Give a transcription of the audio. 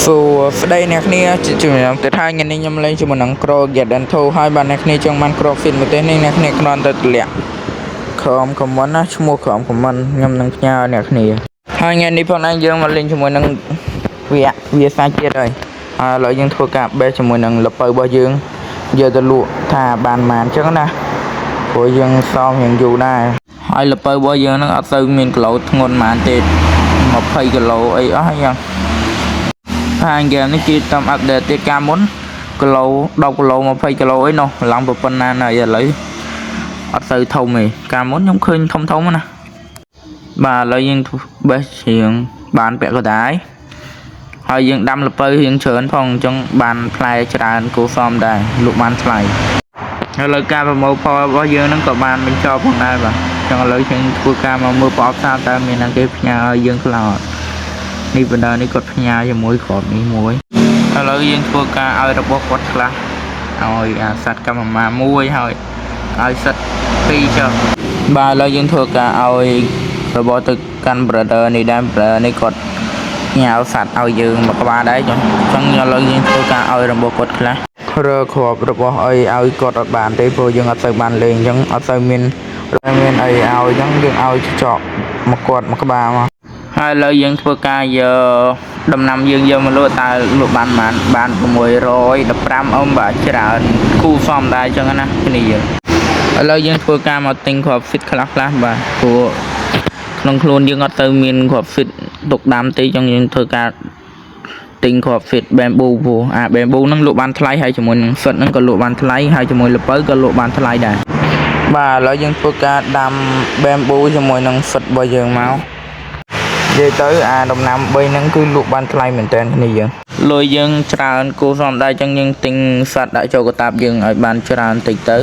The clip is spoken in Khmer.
សួស្តីអ្នកគ្នាជាជំរាបទៅហើយថ្ងៃនេះខ្ញុំលេងជាមួយនឹង Grow a Garden 2ហើយបាទអ្នកគ្នាចង់បាន គ្រាប់ seed មួយទេនេះអ្នកគ្នាគ្រាន់តែទម្លាក់ក្រោម comment ណាឈ្មោះក្រោម comment ខ្ញុំនឹងផ្ញើឲ្យអ្នកគ្នាហើយថ្ងៃនេះផងដែរយើងមកលេងជាមួយនឹងវគ្គវាសាជាតិហើយហើយឥឡូវយើងធ្វើការបេះជាមួយនឹងលពៅរបស់យើងយកទៅលក់ថាបានប៉ុន្មានអញ្ចឹងណាព្រោះយើងសមរៀងយូរដែរហើយលពៅរបស់យើងហ្នឹងអត់សូវមានគីឡូធ្ងន់ប៉ុន្មានទេ20គីឡូអីអស់ហើយយ៉ាង ហាងហ្គេមនេះគេតាម update ទៀតកាលមុនគីឡូ10គីឡូ20គីឡូអីនោះឡើងប៉ុណ្ណាណាឥឡូវអត់សូវធំទេកាលមុនខ្ញុំឃើញធំធំណាបាទឥឡូវយើងបេះជាងបានពាក់កណ្ដាលហើយយើងដាំលពៅរៀងច្រើនផងអញ្ចឹងបានផ្លែច្រើនគួរសមដែរលក់បានថ្លៃឥឡូវការប្រមូលផលរបស់យើងហ្នឹងក៏បានបញ្ចប់ផងដែរបាទអញ្ចឹងឥឡូវយើងធ្វើការមកមើលប្រអប់សារតើមានណាគេផ្ញើឲ្យយើងខ្លះអត់ នេះបណ្ដានេះគាត់ផ្ញើជាមួយគ្រាប់នេះមួយឥឡូវយើងធ្វើការឲ្យរបស់គាត់ខ្លះឲ្យអាសត្វកម្មមាមួយហើយឲ្យសិតពីរចុះបាទឥឡូវយើងធ្វើការឲ្យរបស់ទៅកាន់ brother នេះដែរ brother នេះគាត់ផ្ញើសត្វឲ្យយើងមួយក្បាលដែរចុះអញ្ចឹងឥឡូវយើងធ្វើការឲ្យរបស់គាត់ខ្លះរើគ្រាប់របស់អីឲ្យគាត់អត់បានទេព្រោះយើងអត់សូវបានលេងអញ្ចឹងអត់សូវមានមានអីឲ្យអញ្ចឹងយើងឲ្យចកមកគាត់មួយក្បាលមក ហើយឥឡូវយើងធ្វើការយកដំណាំយើងយកមកលក់តើលក់បានប៉ុន្មានបាន615អ៊ំបាទច្រើនគូសមដែរអញ្ចឹងណាគ្នាយើងឥឡូវយើងធ្វើការមកទិញគ្រាប់ seed ខ្លះខ្លះបាទព្រោះក្នុងខ្លួនយើងអត់ទៅមានគ្រាប់ seed ទុកដាំទេអញ្ចឹងយើងធ្វើការទិញគ្រាប់ seed bamboo ព្រោះអា bamboo ហ្នឹងលក់បានថ្លៃហើយជាមួយនឹង seed ហ្នឹងក៏លក់បានថ្លៃហើយជាមួយលពៅក៏លក់បានថ្លៃដែរបាទឥឡូវយើងធ្វើការដាំ bamboo ជាមួយនឹង seed របស់យើងមក និយាយទៅអាដំណាំ3ហ្នឹងគឺលក់បានថ្លៃមែនតើគ្នាយើងលុយយើងច្រើនគួរសមដែរអញ្ចឹងយើងទិញសត្វដាក់ចូលកតាបយើងឲ្យបានច្រើនតិចទៅ